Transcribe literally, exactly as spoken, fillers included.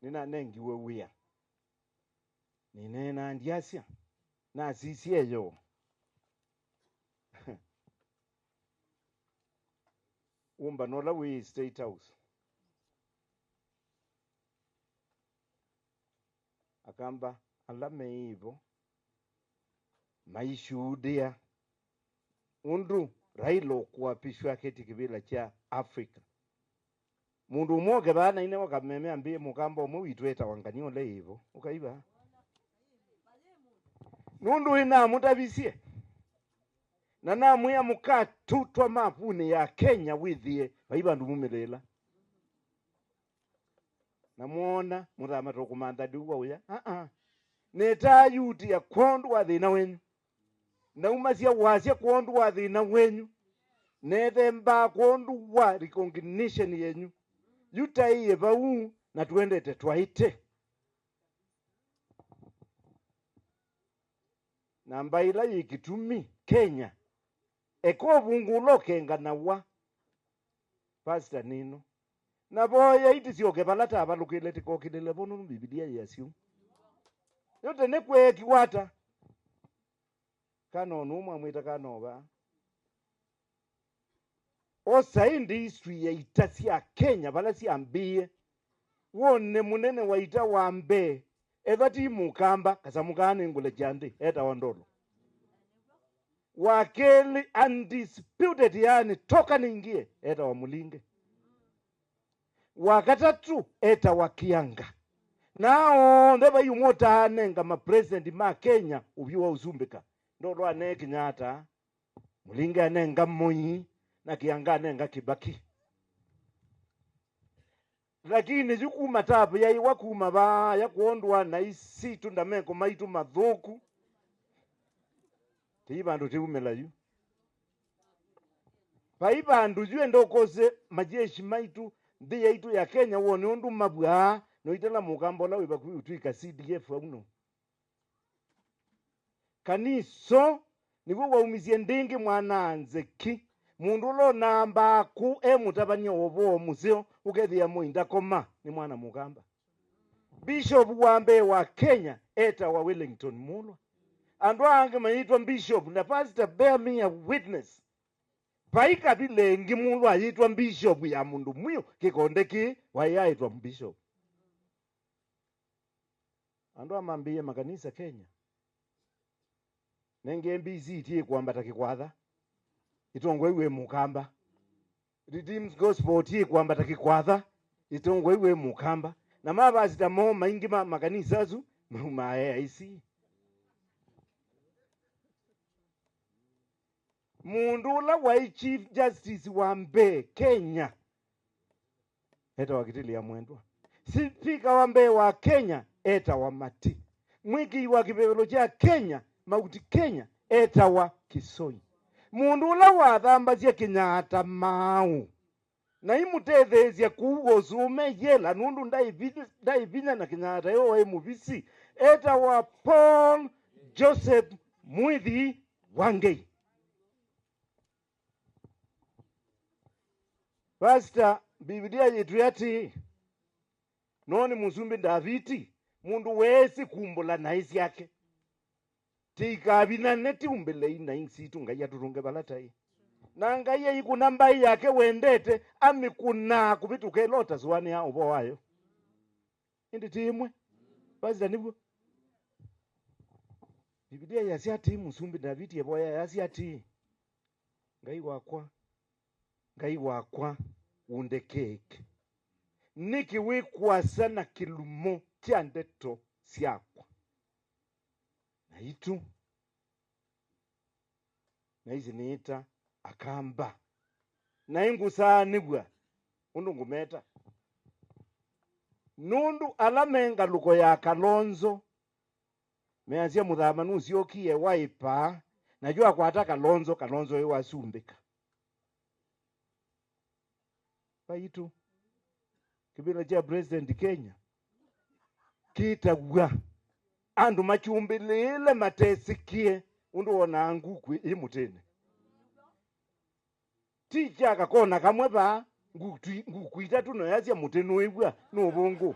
nĩnanengiwe wĩa. Nĩneenaa ndyasya, nasisye yo. Ũmbano ũla wĩ State House. Akamba ala meĩ vo maishuhudia ũndũ Raila ũkũapishwa aketye kĩvĩla kya Africa. Mũndũ ũmwe ũkethana ine wakameme ambĩe mũkamba ũmwe witũ etawa Ngania ũla ĩvo. Ũkaiva? Nũndũ ĩnamũtavisye. Na namwĩa mũkatũtwa mapunĩ ya Kenya wĩthĩe vai vandũ mumĩlĩĩla. Na mwona mũthama tũkũmantha ndiu wa ũya. Aa. Nĩtaa yutia kwondũ wa thĩna wenyu. Naumasya wasya kwondũ wa thĩna wenyu. Nethembaa kwondũ wa recognition yenyu. Yu taĩe vau na tũendete twaĩte. Namba ĩla yĩ kĩtumi, Kenya. Eka ũvungũla ũkenganawa. Pastor nĩno. Na voyai tũsyoke vala tavalũkĩle tũkokĩlĩle vo nũndũ Mbivilia yĩasya ũu. Yote nĩkweekiwa ata? Kana o nũũ mwamwĩta kana o vaa? Osa ĩndĩ history ya ita sya Kenya vala syambĩĩe. Wone mũnene wa ita wa mbee, ethwa ti mũkamba, kasamũ kaa nĩ ngũle kya nthĩ, etawa Ndolo. Wa kelĩ, undisputed, yaani toka nĩingie, etawa Mũlinge. Wa katatũ etawa Kĩanga. Na onthe vai ũmwe ũtaanenga mapresident ma Kenya ũvyũ wa ũsumbĩka. Ndolo anee Kenyatta, Mũlinge anenga Moi, na Kĩanga anenga Kibaki. Lakini yu kuma tapu yaiwa kuma vaaya kwondũ wa naĩ sitũ ndameko maitũ mathũku, tei vandũ tiumĩla yu. Vai vandũ yu enda ũkose majeshi maitũ, nthĩ yaitũ ya Kenya, wone ũndũ mavw'aa, no itala mũkamba ũla wĩ vakuvĩ ũtw'ĩka C D F au no. Kaniso nĩw'o waumisye ndĩngĩ mwana Nzeki, mũndũ ũla ũnambaa kũ e mũtavany'a wa ũvoo mũseo, ũkethĩa moi ndakoma, nĩ mwana mũkamba. Bishop wa mbee wa Kenya etawa Wellington Mulwa. Andũ aa angĩ mayĩtwa bishop, na pastor, bear me a witness. Vai kavila ĩngĩ mũndũ ayĩtwa bishop ya mũndũ mwiũ kĩkonde kĩĩ waĩ aĩtwa bishop. Andũ amambĩĩe makanisa Kenya. Nenge M B C itiĩ kwambata kĩkwatha, itongoi wĩ mũkamba. Redeemed Gospel itiĩ kwambata kĩkwatha, itongoi wĩ mũkamba. Na mavasita moo maingĩ ma makanisa asu maumaa A I C. Mũndũ ũla waĩ Chief Justice wa mbee Kenya etawa Kĩtĩlĩa Mwendwa. Sipika wa mbee wa Kenya etawa Mati. Mwĩkĩi wa kĩvevelo kya Kenya, Mount Kenya, etawa Kisoi. Mũndũ ũla wathambasya Kenyatta maaũ na imũtetheesya kũu ũsũme yela nũndũ ndaĩ vi-, ndaĩ vinya na Kenyatta yo waĩ mũvisi, etawa Paul Joseph Mwĩthi Wangei. Pastor, Mbivilia yĩtwĩa atĩĩ, no nĩ Mũsumbĩ Ndaviti, mũndũ weesĩ kumbũla naĩ syake. Tĩikavinane tiumbĩlei naĩ sitũ, Ngai atũtũnge vala taĩ. Na Ngai aikũna mbaĩ yake wendete, amĩkũnaa kũvĩtũka ĩla ũtasũanĩa ũvoo wayo. Ĩndĩ ti ĩmwe. Pastor nĩw'o. Mbivilia yasya atĩĩ, Mũsumbĩ Ndaviti evoya yasya atĩĩ, Ngai wakwa, Ngai wakwa, ũndekeeke. Nĩkĩ wĩ kũasa na kĩlumo kya ndeto syakwa? Naitũ, naisi nĩĩta akamba. Naĩ ngũsaanĩw'a ũndũ ngũmeta. Nũndũ ala me ngalũko ya Kalonzo, measya mũthama nũsyokie Wiper, na yu akwata Kalonzo, Kalonzo ĩ wasumbĩka. Vaitũ, kĩvĩla kya President Kenya kĩtaw'a andũ makyũmbĩlĩĩle matesĩkĩe ũndũ wonaa nguku ĩ mũtĩnĩ. Ti kya kakona kamwe vaa, nguku, nguku itatũ no yasya mũtĩ nũĩw'a nũvũngũ.